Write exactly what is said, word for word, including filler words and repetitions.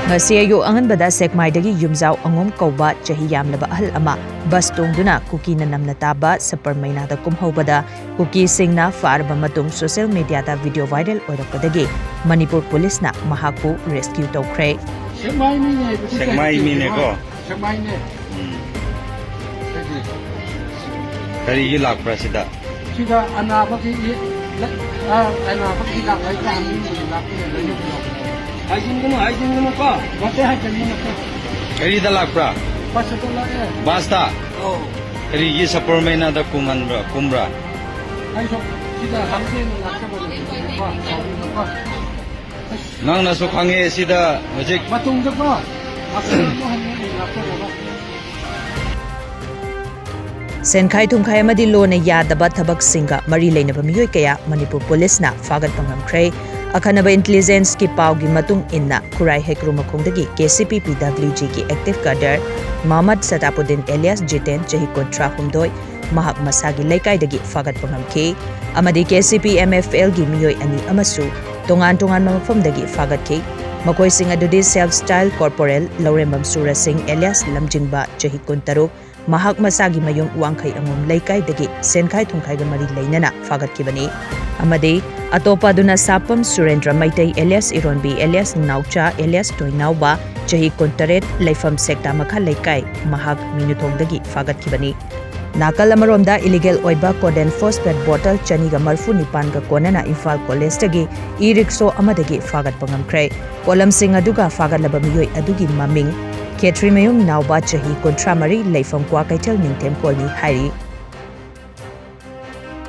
ꯉꯁꯤ ꯑꯌꯨꯛ ꯑꯉꯟꯕꯗ ꯁꯦꯛꯃꯥꯏꯗꯒꯤ ꯌꯨꯝꯖꯥꯎ ꯑꯉꯣꯝ ꯀꯧꯕ ꯆꯍꯤ ꯌꯥꯝꯂꯕ ꯑꯍꯜ ꯑꯃ ꯕꯁ ꯇꯣꯡꯗꯨꯅ ꯀꯨꯀꯤꯅ ꯅꯝꯅ ꯇꯥꯕ ꯁꯄꯔ ꯃꯩꯅꯥꯗ ꯀꯨꯝꯍꯧꯕꯗ ꯀꯨꯀꯤꯁꯤꯡꯅ ꯐꯥꯔꯕ ꯃꯇꯨꯡ ꯁꯣꯁꯤꯌꯦꯜ ꯃꯤꯗꯤꯌꯥꯗ ꯚꯤꯗꯤꯑꯣ ꯚꯥꯏꯔꯦꯜ ꯑꯣꯏꯔꯛꯄꯗꯒꯤ ꯃꯅꯤꯄꯨꯔ ꯄꯨꯂꯤꯁꯅ ꯃꯍꯥꯛꯄꯨ ꯔꯦꯁꯀ꯭ꯌꯨ ꯇꯧꯈ꯭ꯔꯦ꯫ ꯁꯦꯛꯃꯥꯏ ꯃꯤꯅꯦ ꯍꯥꯏꯕꯗꯤ ꯁꯦꯛꯃꯥꯏ ꯃꯤꯅꯦꯀꯣ? ꯁꯦꯛꯃꯥꯏꯅꯦ꯫ ꯎꯝ꯫ ꯀꯔꯤꯒꯤ ꯂꯥꯛꯄ꯭ꯔꯥ ꯁꯤꯗ? ꯁꯤꯗ ꯑꯅꯥꯕꯒꯤ, ꯑ, ꯑꯅꯥꯕꯒꯤ ꯍꯤꯗꯥꯛ ꯂꯩꯕ ꯍꯪꯕꯒꯤ ꯂꯥꯛꯄꯅꯦ, ꯂꯩꯌꯦ꯫ ꯍꯥꯏꯖꯤꯟꯒꯅꯨ, ꯍꯥꯏꯖꯤꯟꯒꯅꯨ ꯀꯣ꯫ ꯅꯠꯇꯦ, ꯍꯥꯏꯖꯤꯟꯕ ꯅꯠꯇꯦ꯫ ꯀꯔꯤꯗ ꯂꯥꯛꯄ꯭ꯔꯥ? ꯕꯁꯇ ꯂꯥꯛꯑꯦ꯫ ꯕꯁꯇ? ꯑꯧ꯫ ꯀꯔꯤꯒꯤ ꯁꯄꯔ ꯃꯩꯅꯥꯗ ꯀꯨꯝꯍꯟꯕ꯭ꯔꯥ, ꯀꯨꯝꯕ꯭ꯔꯥ? ꯑꯩꯁꯨ ꯁꯤꯗ ꯍꯪꯒꯦꯅ ꯂꯥꯛꯆꯕꯅꯦ꯫ ꯀꯣ, ꯀꯣ꯫ ꯅꯪꯅꯁꯨ ꯈꯪꯉꯦ ꯁꯤꯗ ꯍꯧꯖꯤꯛ꯫ ꯃꯇꯨꯡꯗꯀꯣ, ꯑꯁꯣꯝꯗ ꯑꯃꯨꯛ ꯍꯟꯅ ꯂꯥꯛꯆꯔꯒ꯫ ꯁꯦꯟꯈꯥꯏ ꯊꯨꯝꯈꯥꯏ ꯑꯃꯗꯤ ꯂꯣꯟꯅ ꯌꯥꯗꯕ ꯊꯕꯛꯁꯤꯡꯒ ꯃꯔꯤ ꯂꯩꯅꯕ ꯃꯤꯑꯣꯏ ꯀꯌꯥ ꯃꯅꯤꯄꯨꯔ ꯄꯨꯂꯤꯁꯅ ꯐꯥꯒꯠꯄ ꯉꯝꯈ꯭ꯔꯦ꯫ ꯑꯈꯟꯅꯕ ꯏꯟꯇꯦꯂꯤꯖꯦꯟꯁꯀꯤ ꯄꯥꯎꯒꯤ ꯃꯇꯨꯡ ꯏꯟꯅ, ꯈꯨꯔꯥꯏ ꯍꯩꯀ꯭ꯔꯨ ꯃꯈꯣꯡꯗꯒꯤ ꯀꯦ ꯁꯤ ꯄꯤ ꯄꯤ ꯗꯕ꯭ꯂꯤꯎ ꯖꯤꯒꯤ ꯑꯦꯛꯇꯤꯚ ꯀꯥꯗꯔ ꯃꯣꯍꯝꯃꯗ ꯁꯇꯥꯕꯨꯗꯤꯟ ꯑꯦꯂꯤꯌꯥꯁ ꯖꯤꯇꯦꯟ, ꯆꯍꯤ ꯀꯨꯟꯊ꯭ꯔꯥ ꯍꯨꯝꯗꯣꯏ, ꯃꯍꯥꯛ ꯃꯁꯥꯒꯤ ꯂꯩꯀꯥꯏꯗꯒꯤ ꯐꯥꯒꯠꯄ ꯉꯝꯈꯤ꯫ ꯑꯃꯗꯤ K C P M F ꯑꯦꯜꯒꯤ ꯃꯤꯑꯣꯏ ꯑꯅꯤ ꯑꯃꯁꯨ ꯇꯣꯉꯥꯟ ꯇꯣꯉꯥꯟꯕ ꯃꯐꯝꯗꯒꯤ ꯐꯥꯒꯠꯈꯤ꯫ ꯃꯈꯣꯏꯁꯤꯡ ꯑꯗꯨꯗꯤ ꯁꯦꯜꯐ ꯁ꯭ꯇꯥꯏꯜ ꯀꯣꯔꯄꯣꯔꯦꯜ ꯂꯧꯔꯦꯝꯕꯝ ꯁꯨꯔ ꯁꯤꯡ ꯑꯦꯂꯤꯌꯥꯁ ꯂꯝꯖꯤꯡꯕ, ꯆꯍꯤ ꯀꯨꯟꯇꯔꯨꯛ, ꯃꯍꯥꯛ ꯃꯁꯥꯒꯤ ꯃꯌꯨꯝ ꯋꯥꯡꯈꯩ ꯑꯉꯣꯝ ꯂꯩꯀꯥꯏꯗꯒꯤ ꯁꯦꯟꯈꯥꯏ ꯊꯨꯝꯈꯥꯏꯒ ꯃꯔꯤ ꯂꯩꯅꯅ ꯐꯥꯒꯠꯈꯤꯕꯅꯤ꯫ ꯑꯃꯗꯤ ꯑꯇꯣꯞꯄ ꯑꯗꯨꯅ ꯁꯥꯄꯝ ꯁꯨꯔꯦꯟꯗ꯭ꯔ ꯃꯩꯇꯩ ꯑꯦꯂꯤꯌꯥꯁ ꯏꯔꯣꯟꯕꯤ ꯑꯦꯂꯤꯌꯥꯁ ꯅꯥꯎꯆꯥ ꯑꯦꯂꯤꯌꯥꯁ ꯇꯣꯏꯅꯥꯎꯕ, ꯆꯍꯤ ꯀꯨꯟꯇꯔꯦꯠ, ꯂꯩꯐꯝ ꯁꯦꯛꯇꯥ ꯃꯈꯥ ꯂꯩꯀꯥꯏ, ꯃꯍꯥꯛ ꯃꯤꯅꯨꯊꯣꯡꯗꯒꯤ ꯐꯥꯒꯠꯈꯤꯕꯅꯤ꯫ ꯅꯥꯀꯜ ꯑꯃꯔꯣꯝꯗ ꯏꯂꯤꯒꯦꯜ ꯑꯣꯏꯕ ꯀꯣꯗꯦꯟ ꯐꯣꯁꯐꯦꯠ ꯕꯣꯇꯜ ꯆꯅꯤꯒ ꯃꯔꯤꯐꯨ ꯅꯤꯄꯥꯟꯒ ꯀꯣꯟꯅꯅ ꯏꯝꯐꯥꯜ ꯀꯣꯂꯦꯖꯇꯒꯤ ꯏ ꯔꯤꯛꯁꯣ ꯑꯃꯗꯒꯤ ꯐꯥꯒꯠꯄ ꯉꯝꯈ꯭ꯔꯦ꯫ ꯄꯣꯠꯂꯝꯁꯤꯡ ꯑꯗꯨꯒ ꯐꯥꯒꯠꯂꯕ ꯃꯤꯑꯣꯏ ꯑꯗꯨꯒꯤ ꯃꯃꯤꯡ, ꯈꯦꯇ꯭ꯔꯤꯃꯌꯨꯝ ꯅꯥꯎꯕ, ꯆꯍꯤ ꯀꯨꯟꯊ꯭ꯔꯥ ꯃꯔꯤ, ꯂꯩꯐꯝ ꯀ꯭ꯋꯥꯀꯩꯊꯦꯜ ꯅꯤꯡꯊꯦꯝ ꯀꯣꯂꯣꯅꯤ ꯍꯥꯏꯔꯤ꯫